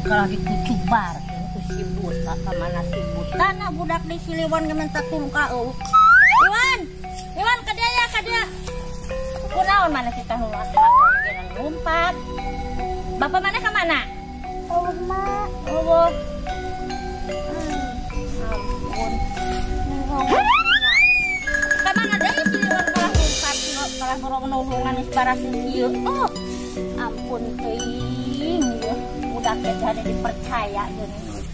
Kalau dikucubar ku si buta ka mana si buta na budak di Siliwon minta tulung ka eueuh. Iwan, Iwan ka dieu ya ka dieu. Kunaon mana kita lompat lompat. Bapak mana ka mana? Eueuh mak. Eueuh. Ampun. Ka mana deui Siliwon kalah lompat kalah borong nulungan geus barasih ieu. Oh, ampun teuing ieu. Budak teh hade dipercaya geuning.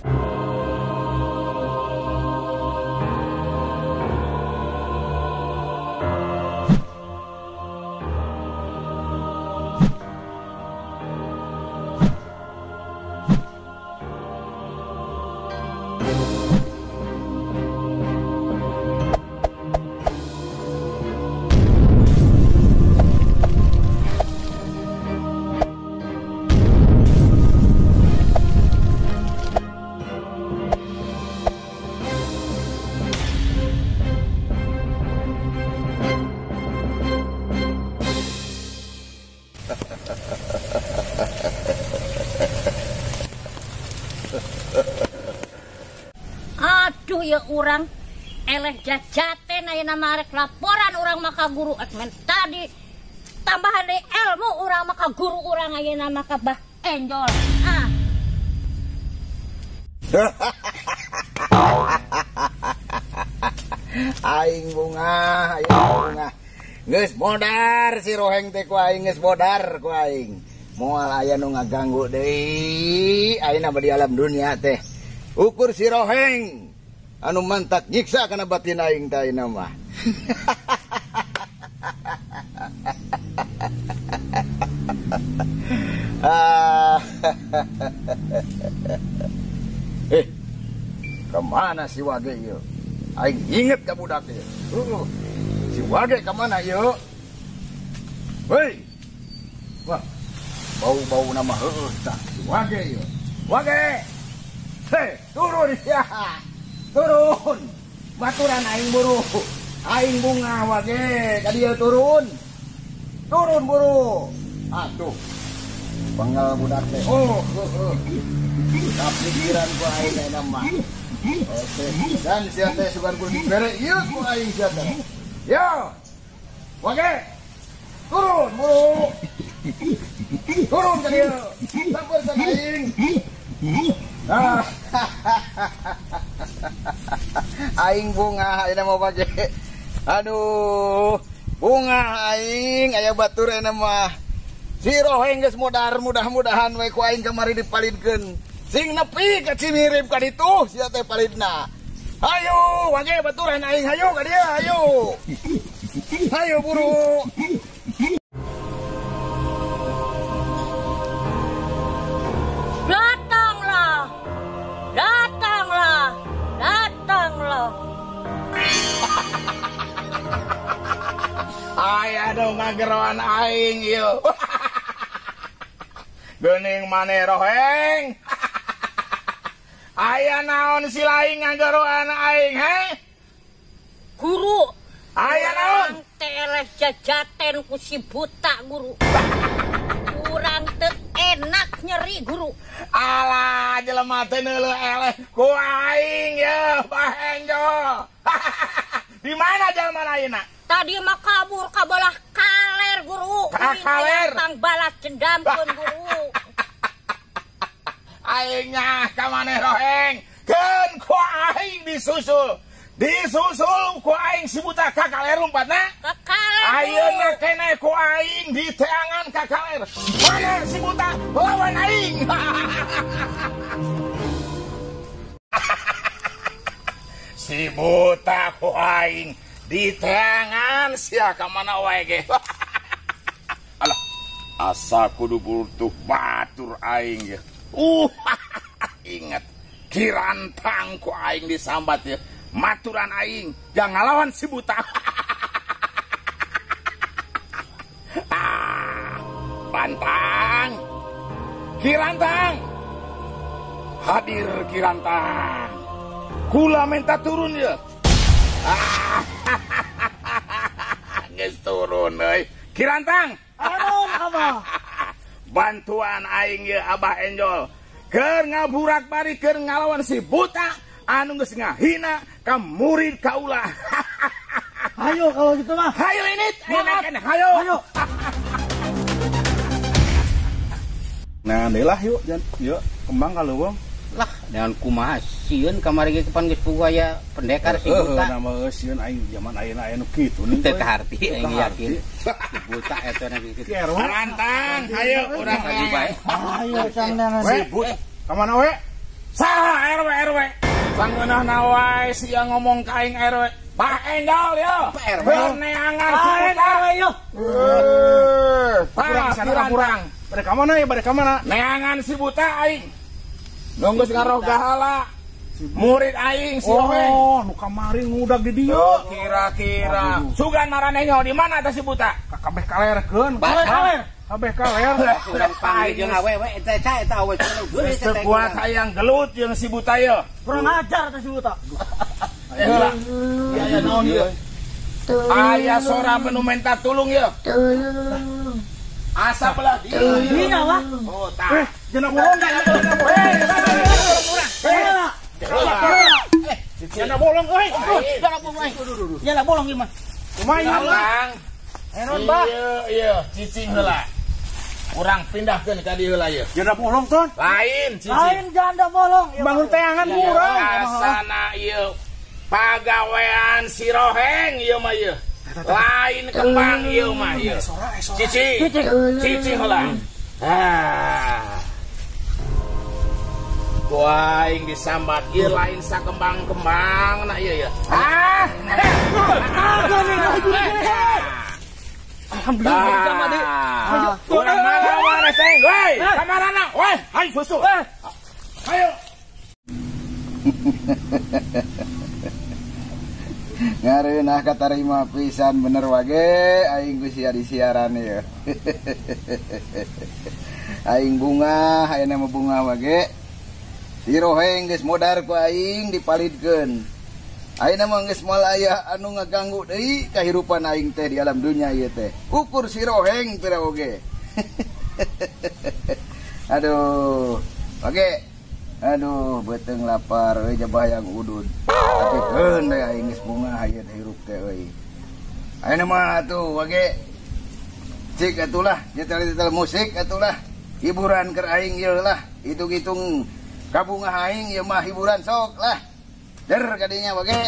Aduh ya urang eleh jajaten ayeuna mah rek laporan urang maka guru admin tadi tambahan deui ilmu urang maka guru urang ayeuna maka Bah Enjol. Ah. Aing bunga, aing bunga. Geus modar si Roheng teh ku aing geus modar ku aing. Moal aya nu ngaganggu deui ayeuna mah di alam dunia teh. Ukur si Roheng anu mantak nyiksa kana batin aing teh ayeuna mah. Kemana si Wage ieu? Aing inget ka budak ieu. Si Wage kemana ieu? Hei. Wah. Bau-bau nama heueuh tah si Wage ieu. Wage. Hei, turun ya. Turun. Baturan aing buru. Aing bunga Wage, ka dieu turun. Turun buru. Atuh. Penggal budak teh. Oh, heueuh. Kapikiran ku aing ayeuna mah. Dan sia teh sugan kudu dibere ieu ku aing sia teh. Yo. Wage. Turun buru. Turun ka dieu. Samper ka aing. Ah. Aing bunga ayeuna mah Wage. Aduh, bunga aing aya batur ayeuna mah. Si Roheng geus modar, mudah-mudahan we ku aing kamari dipalidkeun. Sing nepi ka Cimirip ka ditu sia teh palidna. Hayu, Wage baturan aing hayu ka dieu, hayu. Hayu buru. Datanglah. Datanglah. Datanglah. Aya dong ngageroan aing ieu. Geuning maneh Roheng. Aya naon si laing ngageroan aing he? Guru. Aya naon? Teh jajaten ku si buta guru. Urang teu enak nyeri guru. Alah jelema teh neuleuh eleh ku aing ye Bah Enjol. Di mana jelema ayeuna? Tadi mah kabur ka belah kaler guru. Ka kaler. Tang balas dendamkeun guru. Aing nyah ka maneh Roheng. Keun ku aing disusul. Disusul ku aing si buta ka kaler lompatna. Ka kaler. Ayeuna keneh ku aing diteangan ka kaler. Mana si buta lawan aing. Si buta ku aing diteangan sia ka mana wae ge. Alah, asa kudu butuh batur aing ge. Ingat Kirantang ku aing disambat ya. Maturan aing jangan lawan si buta. Pantang. Kirantang. Hadir Kirantang. Kula minta turun ya. Geus turun euy. Kirantang. Aduh, Abah. Bantuan aing ye Abah Enjol. Keur ngaburak bari keur ngalawan si buta anu geus ngahina ka murid kaula. Hayo kalau gitu mah. Hayo ini, hayo. Hayo. Nah, deui lah yuk, yuk kembang ka leuweung. Lah, dengan kumaha sieun kamari ge kapan geus puguh aya pendekar si buta. Heeh, nama sieun aing zaman ayeuna aya nu kitu nih. Teu kaharti aing yakin. Si buta eta na kitu. Rantang, hayo urang lagi bae. Hayo sangdangan si buta. Ka mana we? Saha RW RW? Sangeunahna wae sia ngomong ka aing RW. Pak Endol yo. Pak RW. Neangan si buta. RW yo. Kurang sana kurang. Bade ka mana ya, bade ka mana? Neangan si buta aing. Nunggu sekarang gahala murid aing si Roheng. Oh, nu kamari ngudag di dieu. Oh, kira-kira. Sugan maraneh nyaho di mana teh si buta? Kabeh kalerkeun. Kaler. Kabeh kaler. Urang panggil jeung awewe eta ca eta awewe geulis teh kuat hayang gelut jeung si buta ye. Kurang ajar teh si buta. Heula. Aya naon ieu? Aya sora menu menta tulung ye. Tulung. Asa belah dieu. Dinya wah. Oh, tah. Jana bolong enggak? Jana bolong euy. Jana bolong euy. Jana bolong ieu mah. Kumaha ieu? Bang. Enon bah. Ieu ieu cicing heula. Urang pindahkeun ka dieu heula ieu. Jana bolong ton. Lain cicing. Lain janda bolong. Bangun teangan urang. Asana ieu pagawean si Roheng ieu mah ieu. Lain kembang ieu mah ieu. Cicing. Cicing heula. Ah. Aing disambat ieu lain sakembang-kembang na ieu ya. Ah. Alhamdulillah deui. Urang mana wae teh? Woi, kamarana? Woi, hayu susu. Hayu. Ngareunah katarima pisan bener wage aing ku sia disiaran ieu. Aing bunga, ayeuna mah bunga wage. Si Roheng geus modar ku aing dipalidkeun. Ayeuna mah geus moal aya anu ngaganggu deui kahirupan aing teh di alam dunya ieu teh. Ukur si Roheng pira oge. Aduh, oke. Aduh, beuteung lapar euy jabah yang udud. Tapi keun we aing geus bunga hayeun hirup teh euy. Ayeuna mah atuh wage. Cik atulah nyetel-nyetel musik atulah. Hiburan keur aing ieu lah, hitung-hitung kabunga aing ieu mah hiburan sok lah. Der kadinya wage.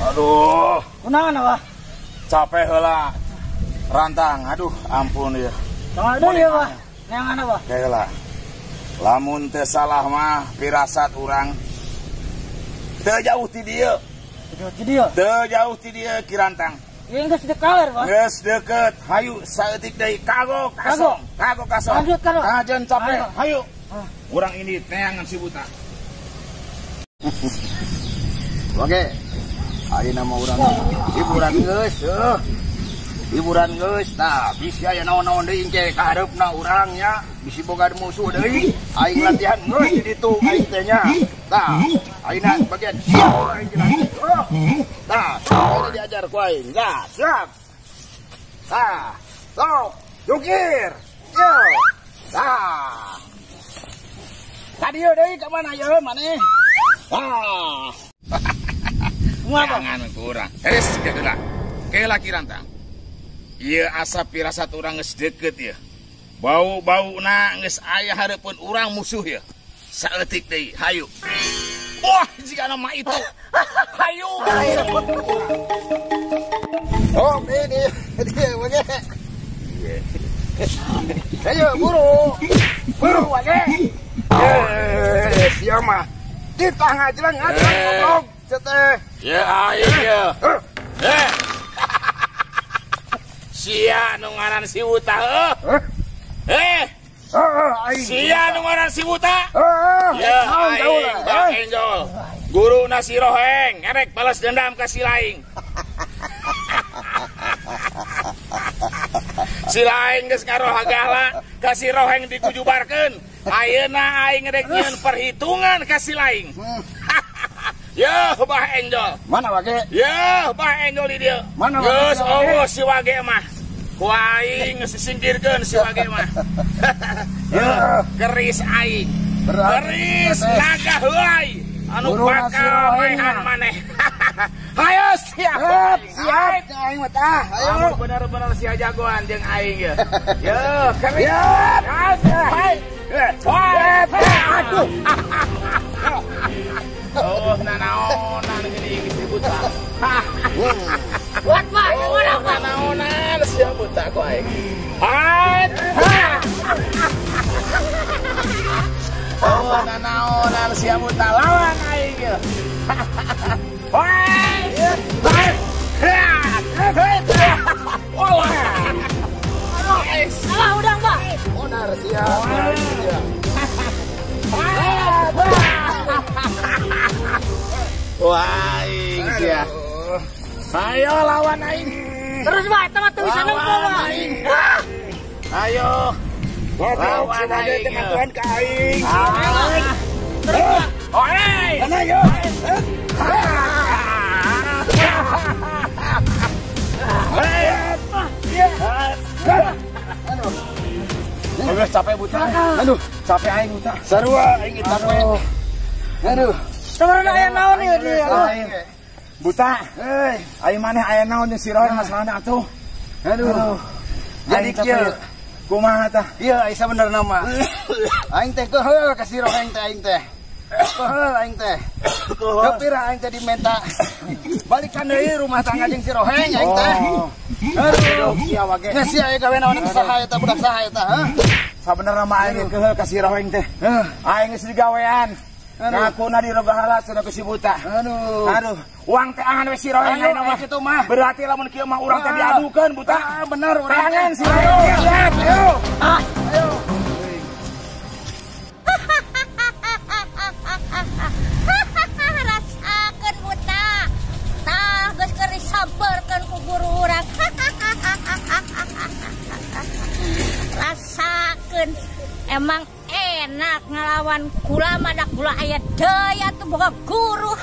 Aduh. Kunaon wah? Capek heula. Rantang, aduh ampun ya. Tong deui wah. Neangan wah. Heula. Lamun teu salah mah pirasat urang. Teu jauh ti dieu. Teu jauh ti dieu. Teu jauh ti dieu Ki Rantang. Ieu geus deukeut wah. Geus deukeut. Hayu saeutik deui kagok kasong. Kagok kasong. Lanjut kagok. Kajen capek. Hayu. Urang ini neangan si buta. Oke. Ayeuna mah urang hiburan geus, heuh. Hiburan geus. Tah, bisi aya naon-naon deui engke ka hareupna urang nya, bisi boga musuh deui. Aing latihan geus di ditu aing teh nya. Tah, ayeuna bagian siap aing dilatih. Tah, ayeuna diajar ku aing. Tah, siap. Tah, sok, jungkir. Yo. Tah. Ka dieu deui ka mana ieu maneh? Ah. Jangan kurang. Geus keheula. Keheula kirantang. Ieu asa pirasat urang geus deukeut ieu. Bau-bauna geus aya hareupeun urang musuh ieu. Saeutik deui, hayu. Wah, jika nama itu. Hayu. Oh, ini dia wage. Ayo buru. Buru wage. Sia mah. Ditah ngajleng ngajleng goblok teh. Ya aing ya. Eh. Sia nu ngaran si Wuta heuh. Eh. Sia nu ngaran si Wuta. Ya aing Bang Enjol. Guru si Roheng erek balas dendam ka si Laing. Si Laing geus ngarohagala ka si Roheng dikujubarkeun. Ayeuna aing rek nyieun perhitungan ka si Laing. Yeuh Bah Enjol. Mana wage? Yeuh Bah Enjol di dieu. Mana wage? Geus eueuh si wage mah. Ku aing geus disingkirkeun si wage mah. Yeuh keris aing. Keris naga heuay anu bakal maehan maneh. Hayo siap. Siap aing mah tah. Hayo bener-bener sia jagoan jeung aing ye. Yeuh keris. Hai. Aduh. Oh, nanaonan geuning si buta. Buat mah, urang mah. Nanaonan sia buta ku aing. Hai. Oh, nanaonan sia buta lawan aing ye. Hai. Alah udang, Pak. Onar sia. Wah, aing sia. Ayo lawan aing. Terus, Pak, eta mah teu bisa nempo, Pak. Ayo. Lawan aing. Tuhan ka aing. Terus, Pak. Oi. Mana yo? Aduh, capek buta. Aduh, capek aing buta. Sarua aing capek. Aduh. Sabarna aya naon ieu dia? Buta. Heuy, aing maneh aya naon jeung si Roy masalahna atuh. Aduh. Jadi kieu kumaha tah? Ieu ai sabenerna mah. Aing teh keheul ka si Roheng teh aing teh. Keheul aing teh. Kepira aing teh dimenta balikan deui rumah tangga jeung si Roheng aing teh. Aduh, sia wage. Geus sia aya gawe naon saha eta budak saha eta, heuh. Sabenerna mah aing keheul ka si Roheng teh. Aing geus digawean. Ngakuna di rogahala cenah ku si buta. Aduh. Aduh, uang teh angan we si Roheng ayeuna mah kitu mah. Berarti lamun kieu mah urang teh diadukeun buta. Bener urang. Tangan si Roheng. Siap, ayo. Ayo. Rasakeun buta. Tah geus keur disampeurkeun ku guru urang. Rasakeun emang enak ngelawan kula mah da kula aya deui atuh boga guru.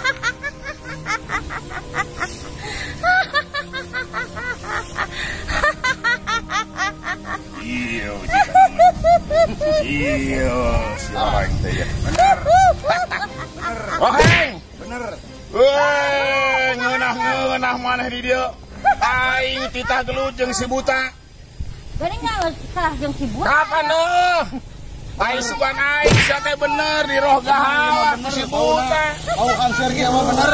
Iya, iya, si Roheng teh ya. Bener. Bener. Roheng, bener. Weh, ngeunah-ngeunah maneh di dieu. Aing titah gelut jeung si buta. Geuning kalah jeung si buta. Kapan deuh? Aing sugan aing sia teh bener di rohgahala ku si buta. Oh, Kang Sergi mah bener.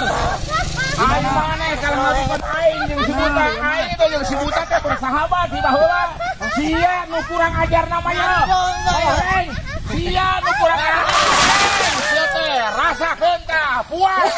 Aing maneh kalah ngadukeun aing jeung si buta. Aing teh jeung si buta teh bersahabat di baheula. Sia nu kurang ajar namanya. Roheng, sia nu kurang ajar. Sia teh rasakeun tah puas.